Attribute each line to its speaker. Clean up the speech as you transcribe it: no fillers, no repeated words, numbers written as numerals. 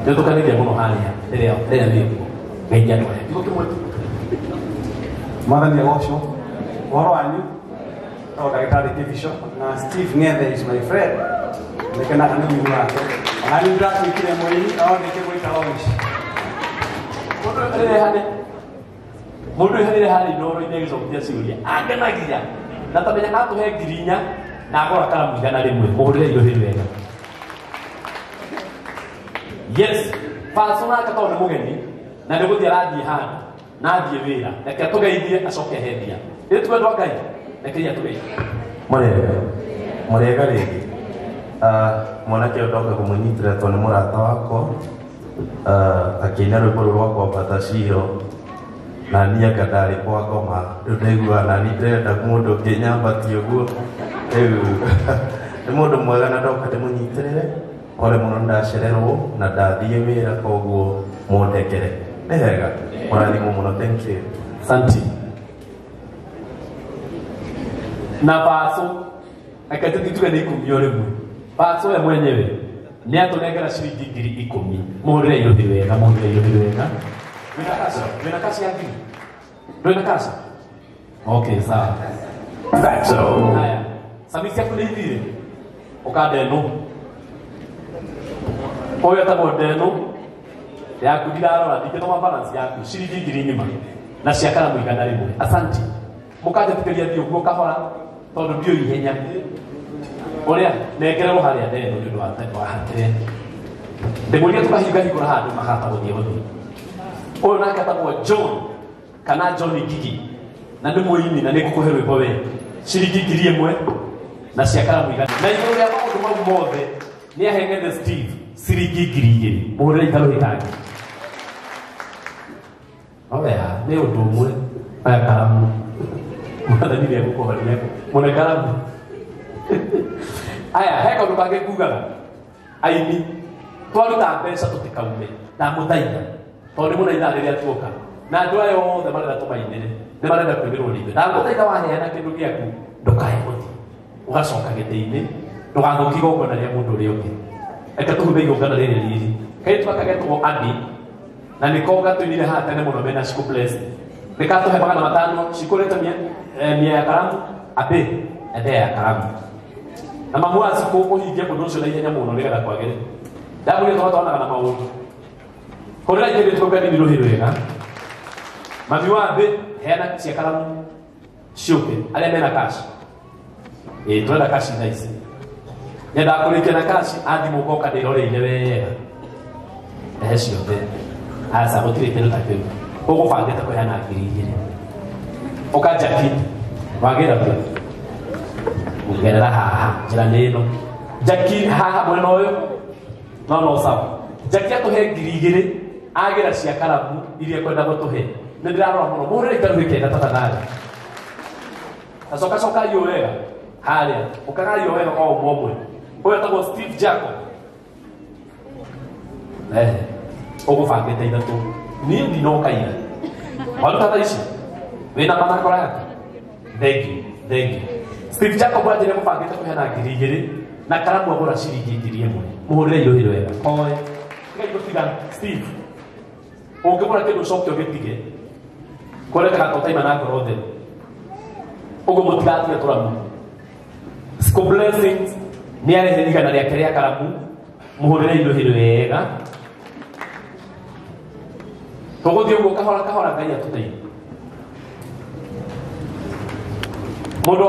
Speaker 1: Nĩ tũkanĩria mũno harĩa rĩrĩa rĩrĩa wĩkuo. Ngai nĩatũhe. Kiugo kĩmwe tu.
Speaker 2: Mwathani agocwo. Ũhoro wanyu? Tagwo ndagĩtarĩ Kĩbico na Steve Ng'ethe is my friend. Nĩkenaga nĩ ũini wake. Ona niĩ ndĩratuĩkire mũini no ndĩkĩmwĩta Lois.
Speaker 1: Mũndũ rĩrĩa hane mũndũ ũyũ rĩrĩa harĩ ndoro-inĩ agĩcokia ciũria angenagia na tamenya atũhe 4,000 na agũra karamu 100 mũhũrĩre indo wega. Yes, Paso nake tondũ nĩ mũgeni na nĩ gũthiĩ arathiĩ handũ na athiĩ wĩra, reke atũgeithie acoke ahe mbia. Ĩ twendwa Ngai, reke atũgeithie.
Speaker 3: Mũrĩega, mũrĩega rĩngĩ. Mwanake ũyũ ndoka kũmũnyitĩrĩra tondũ nĩ mũrata wakwa. Akĩina rwĩmbo rũrũ rwa kwambata Shilo na niĩ anga ndarĩ kwa ngoma, rĩu ndaiguaga nani ndĩrenda mũndũ ũngĩnyambatia ũguo. Rĩu nĩ mũndũ mwega na ndoka ndĩmũnyitĩrĩre. Pole mũno ndacererwo na ndathiĩ wĩra, koguo mũndekere. Nĩ hega, mũrathimwo mũno, thank you.
Speaker 1: Asante. Na Paso reke tũtituge nĩ 10 o rĩmwe. Paso we mwenyewe nĩ atũnengera ciringi 10,000. Mũhũrĩre irũthi wega, mũhũrĩre irũthi wega. Wĩna kasha? Wĩna kasha ya ngiri? Ndũrĩ na kasha? Okay, sawa. Haya. Sami ciaku nĩ ithire? Ũka Ndenu. Ũyũ etagwo Ndenu. Yaku ndirarora, ndingĩthoma balance yaku. Ciringi 1,000 ng'ima na cia karamu 100. Asante. Mũkanjĩtĩkĩria thiĩ ũguo kahora tondũ ndiũĩ ihenya. Ũrĩa nengererwo harĩa Ndenu nĩ ũndũ wa hatĩre. Ndĩmũrie tũkahingahingũra handũ makahota gũthiĩ gũthiĩ. Ũyũ nake etagwo John kana John Ngigi na nĩ mũini na nĩ ngũkũhe rwĩmbo we. Ciringi 1,000 na cia karamu 100. Na igũrũ rĩa maũndũ mau mothe nĩ aheng'ethe Steve ciringi 2,000. Mũhũrĩre itarũhĩ kangĩ. Oya, nĩ ũndũ ũmwe. Oya karamu. Mwathani nĩ egũkũhonia. Mũne karamu. Aya, he kaũndũ kangĩ ngugaga. Aini, twaruta mbeca tũtikaume. Ndamũthaitha. Tondũ nĩ mũraitha rĩrĩa tuoka. Na andũ aya othe marenda tũmainĩre. Nĩ marenda kũinĩrwo nĩ ithuĩ. Ndamũthaitha waheana kĩndũ gĩaku, ndũkae gũthiĩ. Ũgacoka gĩtĩ-inĩ, ndũgathũkie igongona rĩa mũndũ ũrĩa ũngĩ. Reke tũhume igongona rĩrĩ riri. Kairĩtu gaka getagwo Andy, na nĩko gatũinire haha tene mũno mena Shiku Blessing. Nĩ katũhe 500, cikũrĩte mia ya karamu, Abe, endea ya karamu. Na mamu wa Shiku ũhingie ũndũ ũcio na ihenya mũno nĩgetha kwagĩre. Ndamwĩrire tũgatwaranaga na maũndũ. Hũrĩra ikĩrĩ tũnganini rũhĩ rwega. Mami wa Abe, heana cia karamu ciũke, arĩa mena cash. Ĩ, tũrenda cash thaa ici. Nyendaga kũrĩkia na cash, athimũ ngoka ndĩroreire wega. Ehe ciothe. Aca, gũtirĩ kĩndũ ta kĩu. Ũgũbangĩte kũheana 2,000. Ũka Jackie, wagĩra kũ? Gerera haha, njĩra nĩ ĩno. Jackie haha mwena ũyũ. No, no, sawa. Jackie atũhe 2,000, agĩra cia karamu iria ekwenda gũtũhe. Nĩ ndĩrarora mũno. Mũhũrĩre itarũhĩ kenda tafadhali. Acoka coka iũ wega. Harĩa. Ũkaga iũ wega o ũmwe ũmwe. Ũyũ etagwo Steve Jacob. Ũgũbangĩte 3. Niĩ ndinoka ira. Waruta thaa ici? Wĩna manakora yaku? Thank you, thank you. Steve Jacob anjĩrire gũbangĩte kũheana 2,000 na karamu agũra ciringi 1,000. Mũhũrĩre irũhĩ rwega. Koe. Tigai gũtiga Steve. Ũngĩgũra kĩndũ ũcoke ũgĩtige. Kũrekaga to taima na ngoro theru. Ũguo mũtigatige tũramu. School Blessings nĩ arehe 100 rĩake rĩa karamu. Mũhũrĩre irũhĩ rwega. Tũgũthiĩ ũguo kahora kahora Ngai atũteithie. Mũndũ